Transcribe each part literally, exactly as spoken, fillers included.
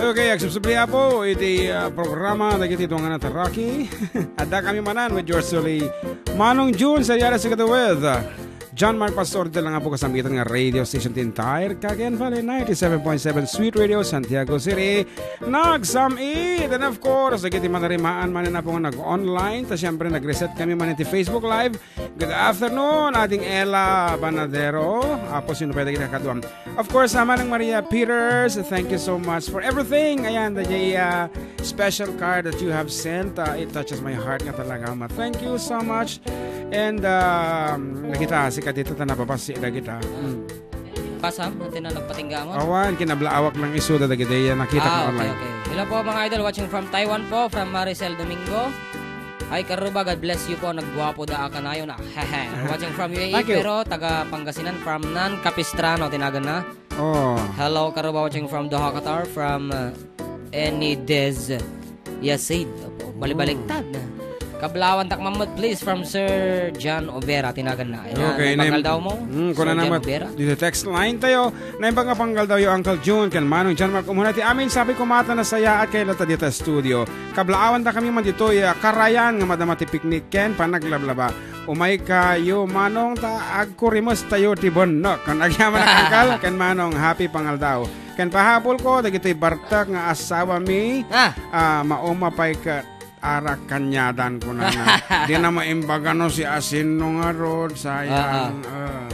Okay, agsubsubli, Apo, iti, ah, programa dagiti duangan a taraki. Adda kami manen with yours truly, Manong June Seriales, together with, ah, John Mark Pastor, dita lang, Apo, kasamitan nga radio station ti entire Cagayan Valley, ninety-seven point seven Sweet Radio, Santiago City. Nagsam-it! And of course, dagiti manarimaan manen, Apo, nga nag-online. Ta, siyempre, nag-reset kami manen ti Facebook Live. Good afternoon, Ading Ella Banadero. Apo, sino pa dagiti kaduam? Of course, ah, Manang Maria Peters, thank you so much for everything. Ayan, the, ah, special card that you have sent, ah, it touches my heart nga talaga, ma. Thank you so much. And, um, nakita, sika dito, ta nababas, sika dagita. Mm. Pasam, iti na nagpatinggamon. Awan, kinablaawak lang isuda dagiti, ah, nakita ko Ah, okay, online. okay. Hello po, mga idol, watching from Taiwan po, from Maricel Domingo. Hi, Karuba, God bless you po. Nagguapo da a kanayon, ah. Watching from U A E, Thank you. pero taga Pangasinan, from Nan Capistrano, tinagan na. Oh. Hello, Karuba, watching from Doha, Qatar, from, uh, Enidez Yasid. Opo, balibaliktad na. Kablaawan tak mammet, please, from Sir John Overa, tinagan na. Ayan, Okay, may name- panggaldaw mo? Mm, Sir kuna John naman, Overa? Dito text line tayo. Naimbag nga panggaldaw yo, Uncle June, ken Manong John Mark. Umuna ti amin, sabi ko, mata nasayaat kayo lata dita studio. Kablaawan ta kami man ditoy, ah, Karayan nga madama ti picnic ken panaglablaba. Umay kayo, Manong, ta agkurimes tayo ti bennok. Ken agyaman a, Uncle, ken Manong, happy pangaldaw. Ken pahapol ko, dagitoy bartak nga asawa mi, Ah. ah, mauma pay ket arak kanyadan kunana. Di na maimbaga no si asin no ngarud, sayang. Ah, ah. Ah.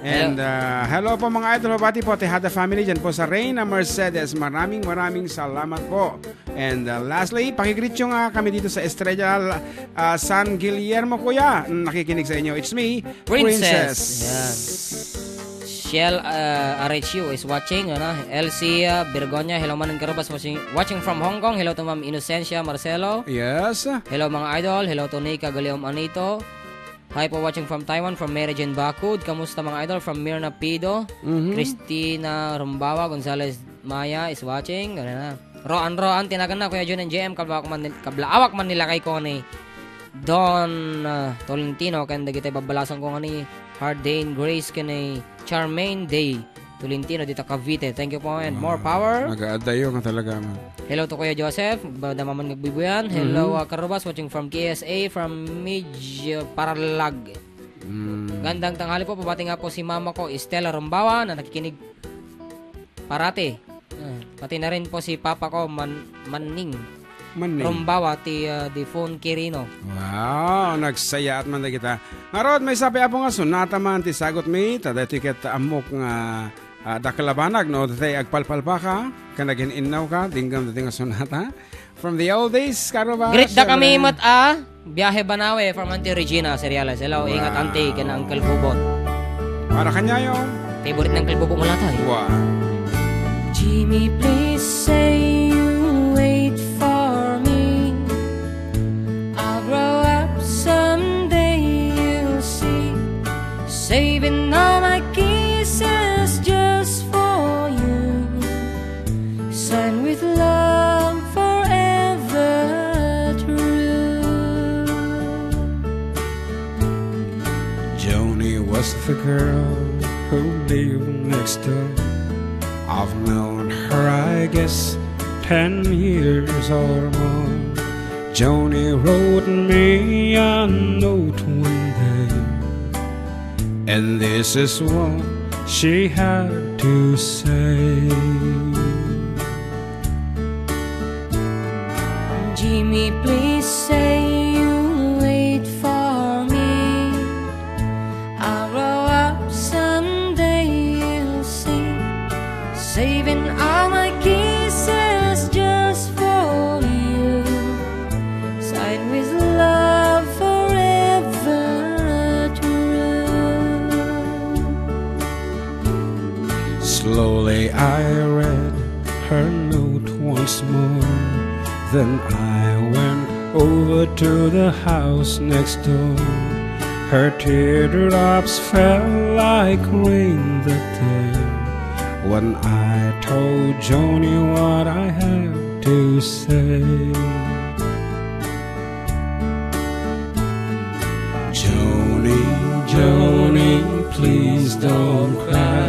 And, Hello. ah, hello po, mga idol. Mabati po, Tejada family, dyan po sa Reyna Mercedes. Maraming, maraming salamat po. And, ah, lastly, pakigreet nyo nga kami dito sa Estrella, ah, San Guillermo, kuya. Mm, nakikinig sa inyo. It's me, Princess. Princess. Yan. Shell, ah, Arechio is watching, ano? Elsie, ah, Bergonia, hello, Manang Karubas, watching, watching from Hong Kong. Hello to Ma'am Inocencia Marcelo. Yes. Hello, mga idol. Hello to Nika Galeom Anito. Hi po, watching from Taiwan, from Mary Jane Bakud. Kamusta, mga idol? From Mirna Pido. Mhm. Christina Rumbawa Gonzalez Maya is watching. Ano na? Roan, Roan, tinagan na, Kuya Jun and J M, kablaawak man, kablaawak man nila kay Connie. Don, ah, Tolentino, ken dagiti babbalasan ko nga ni Hardane Grace, ken ni Charmaine Day Tolentino, dita Cavite. Thank you po, and more Wow. power. Nagaadayo nga talaga, man. Hello to Kuya Joseph, ba-, dama man nga agbubuyan. Hello, Mhm. ah, Karubas, watching from K S A, from Midge, ah, Paralag. Mm. Gandang tanghali po, pabati nga po si mama ko, Estela Rumbawa, na nakikinig parati. Ah, pati na rin po si papa ko, Man-, Manning Manning. Rumbawa, ti, ah, Difon Quirino. Wow, nagsayaat man dagita. Ngarud, may sabi, Apo, nga sonata man ti sagut mi, ta daytoy ket ammok nga, ah, dakkel a banag, no? Daytoy agpalpalpaka, ken agin-innaw ka, dinggam daytoy nga sonata. From the old days, Karubas. Greet da kami met a Biyahe Banawe from Auntie Regina Seriales. Hello, ingat, Wow. Auntie, ken Uncle Bubot. Para kanyayo. Favorite ni Uncle Bubot mo lahat, eh. Wow. Jimmy, please say you wait for me. I'll grow up someday, you'll see. Saving all my kisses just for you. Signed with love forever true. Joni was the girl who lived next door. I've known her, I guess, ten years or more. Joni wrote me a note one day, and this is what she had to say. Jimmy, please say you wait for me. I'll grow up someday, you'll see. Saving all my kisses just for you. Signed with love forever true. Slowly I read her note once more. Then I went over to the house next door. Her teardrops fell like rain that day when I told Joni what I had to say. Joni, Joni, please don't cry.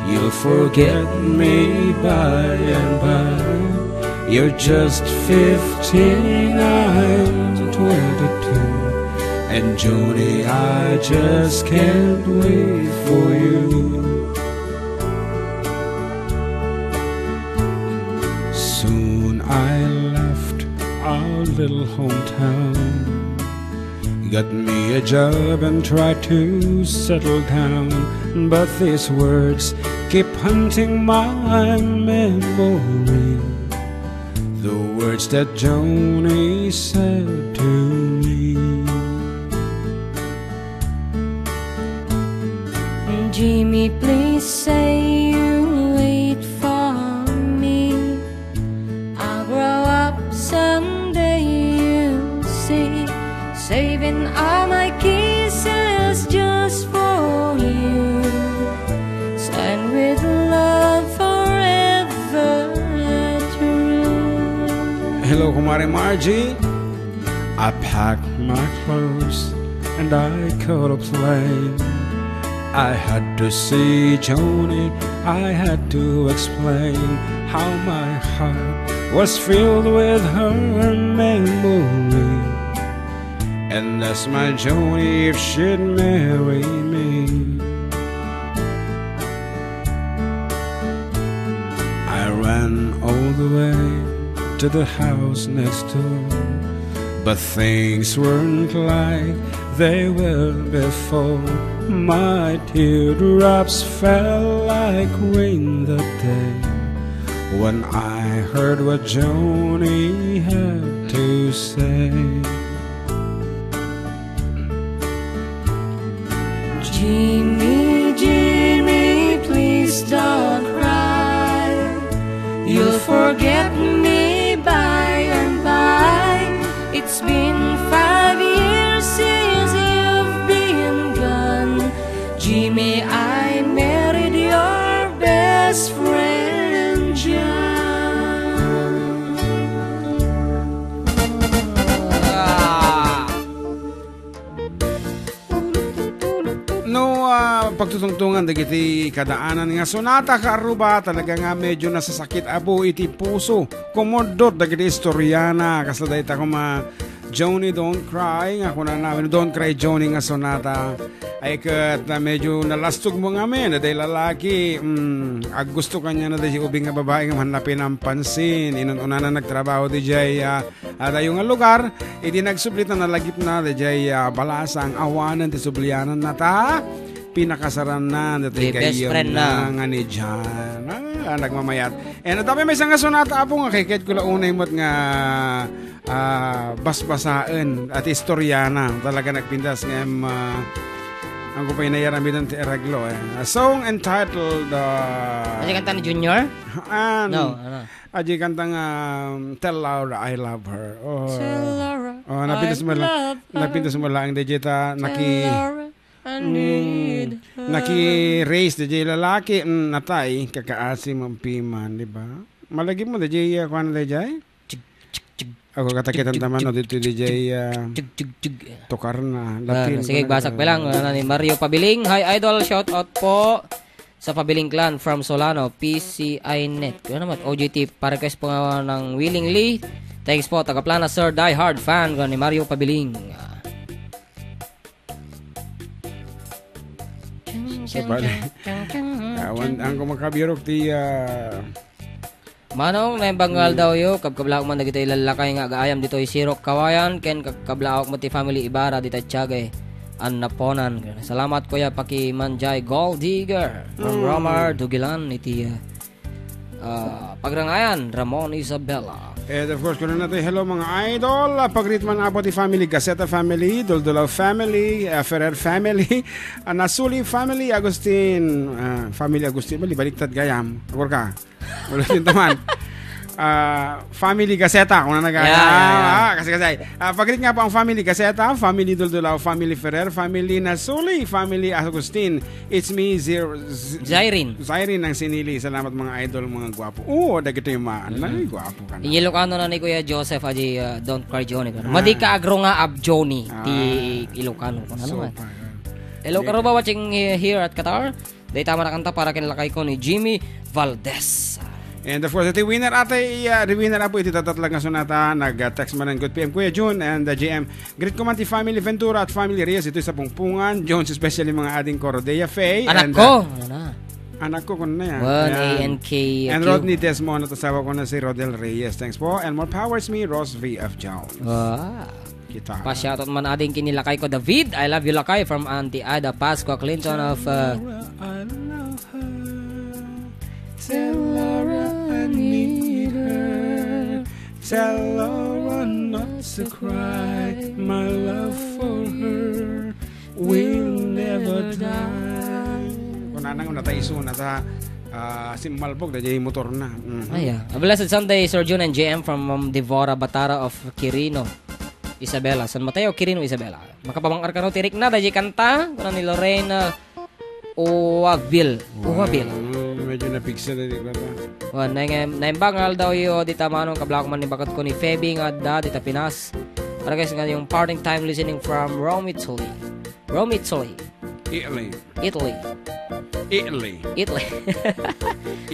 You Forget me by and by. You're just fifteen, I'm twenty-two. And Joni, I just can't wait for you. Soon I left our little hometown. Got me a job and tried to settle down. But these words keep haunting my memory. The words that Joni said to me. Jimmy, please say you wait for me. I'll grow up someday, you see, saving all my kisses just for you. Signed with love forever through. Hello, Kumare Margie. I packed my clothes and I caught a plane. I had to see Joni, I had to explain how my heart was filled with her memory. And asked my Joni if she'd marry me. I ran all the way to the house next door, but things weren't like they were before. My teardrops fell like rain that day when I heard what Joni had to say. Jimmy, Jimmy, please don't cry. You'll forget me by and by. It's been five years since you've been gone. Jimmy, I married your best friend, John. Ah. No, ah, pagtutungtungan dagiti kadaanan nga sonata, kaarruba, talaga nga medyo nasasakit, apo, iti puso. Kumuddot dagiti istoriana, kasla dayta koma, Joni, don't cry, nga kunana, wenno, don't cry, Joni, nga sonata. Ay ket, ah, medyo nalastog mo ngamin, daydiay lalaki, mm, aggusto kaniana daydiay ubing nga babai nga mangpansin. Inun-unana nagtrabaho daydiay, ah, adayo nga lugar, idi nagsubli ta nalagipna daydiay, ah, balasang, awanen ti subliananna ta pinakasaranna daytoy gayyemna nga ni John. Ah, nagmamayat. Eh, nadamay maysa nga sonata, apo, nga kayatko la unay met nga, ah, basbasaen ti istoriana. Talaga nagpintas nga, em, ah, ang kupay na yaramidon ti areglo, eh. A song entitled, ah, Ano yung kanta ni Junior? An, No, ano? Adi kanta nga, um, Tell Laura I Love Her. Oh. Tell Laura Oh, napintas I mo la-, love her. Napintas mo lang, daydiay ta, Tell naki-, Laura I mm, need her. Naki-race, daydiay lalaki, mm, natay, kakaasi mo piman, di ba? Malagip mo, daydiay, ah, kuwan, daydiay? Chig, chig, chig. Ako, katakitan Chig, chig, taman, no, chig, dito, chig, daydiay, chig, ah, chig, chig, chig. Tukar na, Ah, Latin, sige, kuwan, basak ah, pa lang. Ano ni Mario Pabiling? Hi, idol. Shout out po. Sa Pabiling Clan from Solano, P C I Net. Ano naman? O G T, pa-request po nga ng Willingly. Thanks po, taga Plana, sir, die hard fan ko ni Mario Pabiling. Sabali. Awan, ang kumakabirok ti, ah, Manong, naimbag nga aldaw yo, kabkablaok man dagiti lallakay nga agaayam ditoy Sirok, Kawayan, ken kabkablaok met ti family Ibarra ditoy Tiagay, Annaponan. Salamat, Kuya Paki Manjay Gold Digger, from Mm. Romar, Dugilan, iti, ah, ah, Pagrangayan, Ramon Isabela. And of course, kuna natin, hello, mga idol. Ah, pag-greet man apo ti family, Gaceta family, Duldulaw family, ah, Ferrer family, ah, Nasuli family, Agustin, ah, family Agustin, bali, baliktad gayam. Agor ka. Ulitin taman. Ah, Family Gaceta, kung ano nag-, Yeah, yeah, yeah. Ah, kasi, kasi, ah, pag-greet nga po ang Family Gaceta, Family Duldulaw, Family Ferrer, Family Nasuli, Family Agustin. It's me, Zir-, Z-, Zairin. Zairin ng Sinili. Salamat, mga idol, mga gwapo. Oo, dagito yung mga, Mm. ano, gwapo ka na. Ilocano na ni Kuya Joseph, aji, ah, don't cry, Johnny. Ah. Madi ka agro nga ab Johnny, ti Ah. Ilocano. Kung ano So, man. pa, ah. Hello, Hindi. Karuba, watching he-, here at Qatar. Dayta man a kanta para ken lakayko ni Jimmy Valdez. And of course, iti winner ata, iya, the winner apo iti tatatlag nga sonata, nag-text manen, "Good P M, Kuya Jun and, uh, J M. Greet ko man ti family Ventura at family Reyes, iti sa Pungpungan, Jones, especially mga ading ko, Rodea Faye, and, Anakko, uh, ano na? Anakko, kuno na yan. One Ayan. A N K, uh, And Q. Rodney Desmond at asawa ko na si Rodel Reyes. Thanks po. And more powers me, Ross V F Jones." Wow. Kita. Pa-shoutout man ading ken ni lakayko, David. I love you, lakay, from Auntie Ada Pascua Clinton of, uh, Laura, I love her. Tell Laura I need her. Tell Laura not to cry. My love for her will never die. Kunana nga natay isu na ta, ah, simmalpog, dayjay motor na. Mhm. Ay, ah. A blessed Sunday, Sir Jun and J M, from Ma'am Devora Batara of Quirino, Isabela. San Mateo, Quirino, Isabela. Makapamang-ar kano ti rikna, dayjay kanta, kuna ni Lorraine, ah, Uwabil. Uwabil. Wow, medyo napigsa na di ba ba? Wan, naing-, naimbag nga aldawyo, dita Manong, kablak man ni baketko ni Feby nga adda dita Pinas. Para guys, nga yung parting time listening from Rome, Italy. Rome, Italy. Italy. Italy. Italy. Italy.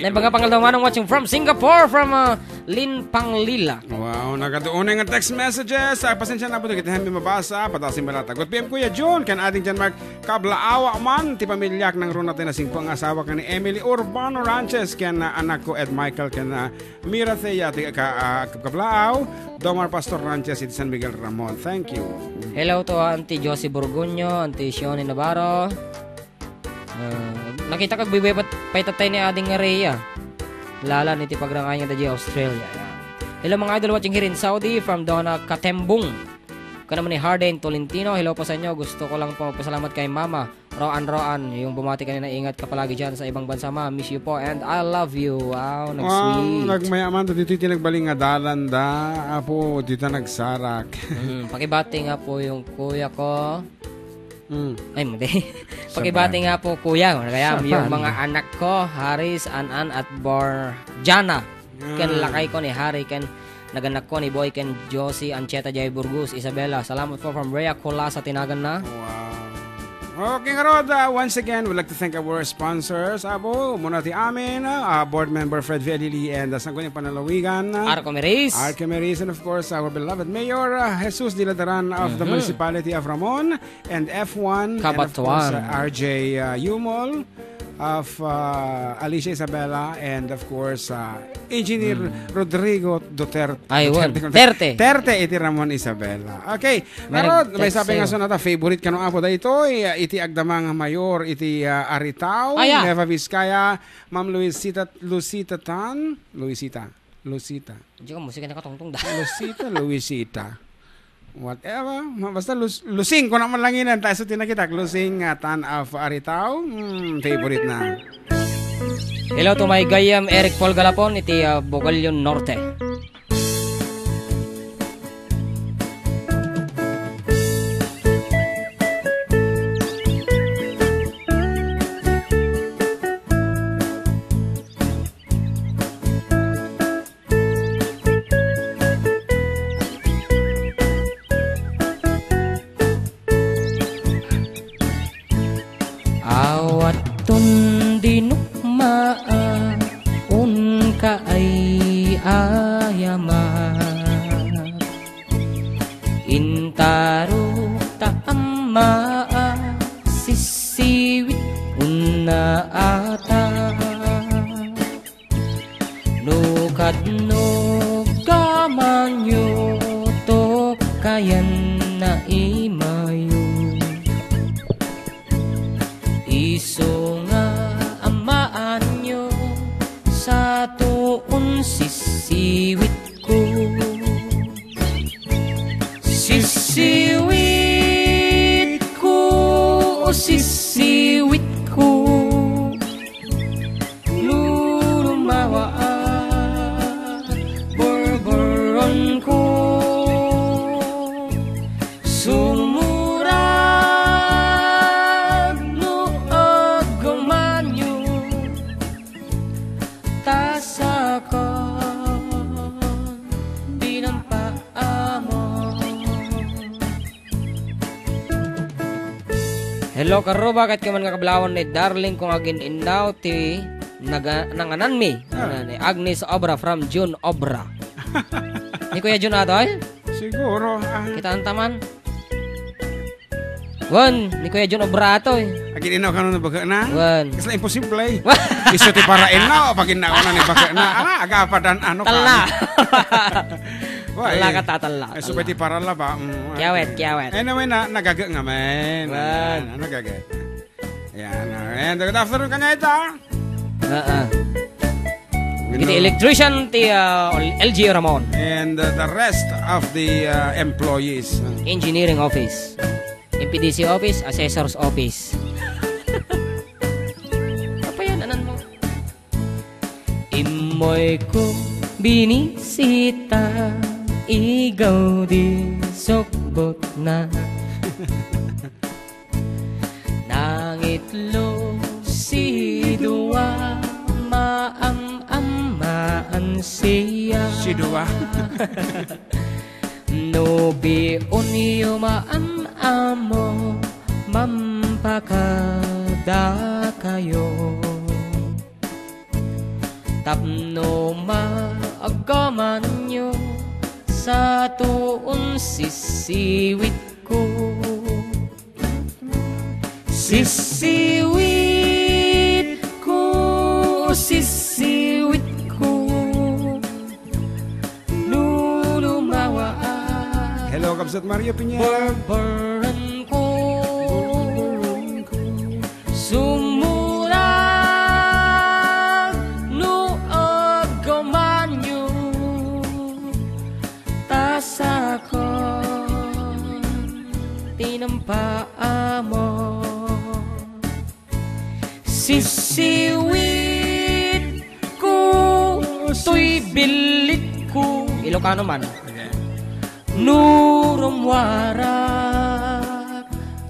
Naimbag nga pangaldaw, Manong, watching from Singapore, from, uh, Lin Panglila. Wow, nagatuon nga text messages. Ay, pasensya na po, dagiti amin mabasa. Patasin balata. Good P M, Kuya Jun, ken ading John Mark. Kablaawa man ti pamiliak, nang runa ti nasingpet nga asawa ken ni Emily Urbano Ranches ken, ah, anakko Ed Michael ken, ah, Mira Thea ti ka-, ah, kablaaw, Domar Pastor Ranches iti San Miguel Ramon. Thank you. Hello to Auntie Josie Burguño, Auntie Shoni Navarro. Ah, nakita kag buybay pat-, paytatay ni Ading Rhea. Lalan iti pagrangay nga dayjay Australia. Hello, mga idol, watching here in Saudi from Donna Katembong. Kanaman ni Harden Tolentino, hello po sa inyo. Gusto ko lang po magpasalamat kay Mama Roan Roan, yung bumati kanina, ingat ka palagi dyan sa ibang bansa, Ma. Miss you po and I love you. Wow, Wow, nag-sweet. Nagmayaman to dito iti nagbaling nga dalan da. Apo, dito nagsarak. Mm, pakibati nga po yung kuya ko. Mm. Ay, mali. Pakibati Sabagay. nga po, kuya. Kaya yung Sabagay. mga anak ko, Haris, An-an, at Borjana. Ken Ah. lakay ko ni Harry, ken naganak ko ni Boy, ken Josie, Ancheta, Jay Burgos, Isabela. Salamat po from Rhea Colasa, tinagan na. Wow. Okay, ngarud, uh, once again, we'd like to thank our sponsors. Abo, muna ti amin, uh, board member Fred Velili and, uh, Sangguniang Panlalawigan, uh, Arco Meris. Arco Meris, and of course, our beloved Mayor, uh, Jesus Diladaran of the Mhm. Municipality of Ramon. And F one, and of course, Kabatuan. uh, R J, uh, Yumol of, uh, Alicia Isabela, and of course, uh, Engineer Mm. Rodrigo Duterte. Ay, wan. Duterte, Duterte. Duterte, iti Ramon Isabela. Okay, Merry Harold, may Christmas sabi nga sa'yo. Sunata, favorite kano, Apo, daytoy, uh, iti agdama nga mayor, iti, uh, Aritao, Aya. Nueva Vizcaya, Ma'am Luisita, Lucita Tan, Luisita, Lucita. Diay ka musika nakatungtong da. Lucita, Luisita. Whatever. Ma-, basta Lus-, Lusing, kuna man lang inan, tayo sa tinakitak. Lusing, ah, Tan of Aritao. Hmm, favorite na. Hello to my gayam, Eric Paul Galapon, iti, ah, Bogolio Norte. Awaton dinukmaa, unka ay ayama. Intarok ta ammaa, sisiwit unna ata. No kadno gamanyo to kayan na imayo. Isu nga amaanyo sa tuon sisiwit ko. Sisiwit ko, o sisiwit ko. Lulumawa a borboron ko. Sumurag no agmanyo, ta sakon di nampaamon. Hello, karuba, ket kaman nga kablawan ni darling kong agin-innaw ti naga-, nangananmi. Ah. Ni Agnes Obra from June Obra. Ni Kuya Jun atoy? Siguro, ah. Kitaan ta man. Wen, ni Kuya Jun Obra atoy. Agin-innaw kano nabagana? Wen. Kasla imposible. Isu ti parainnaw, pag-innaw na ni bagana. Ala, agapadan, ano ka? Talla. Wa, Talla eh. Ka ta, talla, Ay, subay talla. Ti parala ba? Mm, Kiyawet, okay. Kiyawet. Anyway, na, nagaga nga man. Wen. Ayan, nagaga. Ayan, ah, and good afternoon kaniata. Ah, ah. Iti electrician ti, ah, L G Ramon. And, uh, the rest of the, uh, employees. Engineering office. M P D C office, assessor's office. Apa yan? Anan mo? Immoy ko binisita, igaw di sukbot na. Nangitlo si Dua, maam-amaan siya. Si Dua. No biun yo maam-amo, mampakada kayo. Tapno maagamanyo sa tuon sisiwit ko. Sisiwit ko, sisiwit ko, no lumawaak. Hello, Kabsat Mario Piñera. Borboren ko, sumurag no agamanyo. Tasakon ti nampaamo. Sisiwit ko toy billit ko. Ilocano man. Okay. No rummuarak,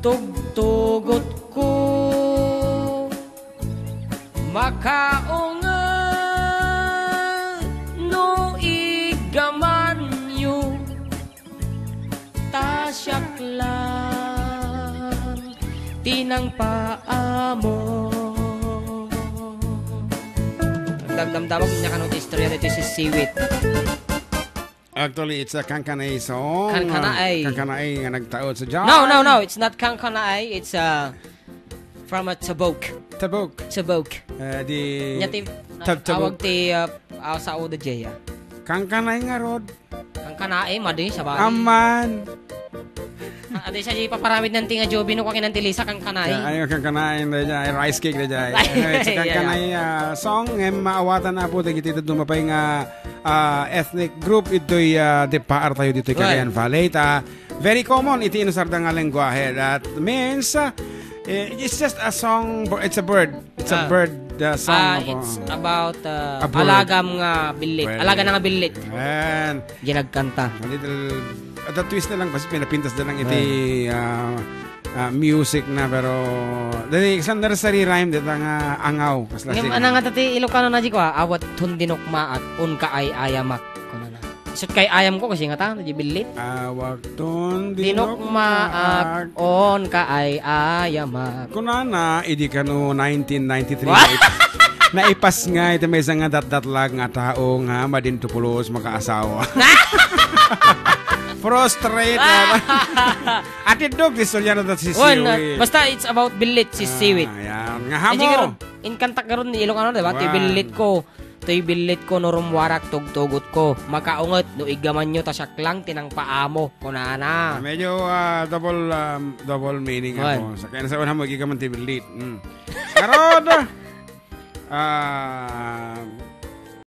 tugtugot ko. Makaunget no igamanyo, ta siak lang ti nangpaamo. Damdamdamag niya kano ti istorya ditoy sisiwit. Actually, it's a Kankanaey song. Kankanaey. Kankanaey nga nagtaud sa John. No, no, no. It's not Kankanaey. It's, uh, from a Tabuk. Tabuk. Tabuk. Eh, di Nya ti Tab-, Tabuk. Awag ti, uh, uh, sa Oda Jaya. Kankanaey nga rod. Kankanaey, madi, sa bagay. Aman. Ah, adi siya, di paparamid ng tinga Joby, no, kakinan ti Lisa, Kankanaey. Ay, Kankanaey, na dyan. Ay, rice cake na dyan. Rice cake, yeah, yeah. Kankanaey, ah, song, em, maawatan na po, dagiti ito dumapay nga ah, ethnic group itoy, ah, dipaar tayo ditoy Right. Cagayan Valley. Ta, very common iti inusarda nga lengguahe. That means, ah, eh, it's just a song, it's a bird. It's a Ah. bird, ah, song Ah, ako. It's about, ah, A bird. Alagam nga billit. Well, Alaga na nga billit. Ayan. Ginagkanta. A little, at a twist na lang, kasi pinapintas na lang iti, Right. ah, ah, music na, pero dali, sa nursery rhyme, dita nga angaw, kasla Ngem, sige. Ana nga tati Ilocano na di ko, ah, awat tun dinukmaak, un ka ay ayamak, kunana. Isut' kay ayam ko, kasi nga ta, di billit. Awat tun Dinukmaak, dinukmaak. Un ka ay ayamak. Kunana, idi kano nineteen ninety-three, What? naipas-, naipas nga iti maysa nga datdatlag nga tao nga madin to pulos makaasawa. Frustrate, ah. Ati Dog, ti istorya na ta si Wan, Siwi. Basta it's about billit, si Ah, Siwit. Ayan. Nga hamo. Ay, siguro, inkantak garud ni Ilocano, di ba? Ti Wan. Billit ko. To'y billit ko no rummuarak tugtugot ko. Makaunget no igamanyo ta siak lang ti nangpaamo. Kunana. Ah, medyo, ah, double, um, double meaning Wan. Ako. Sa kaya nasa una mo, igaman ti billit. Mm. Karod, ah,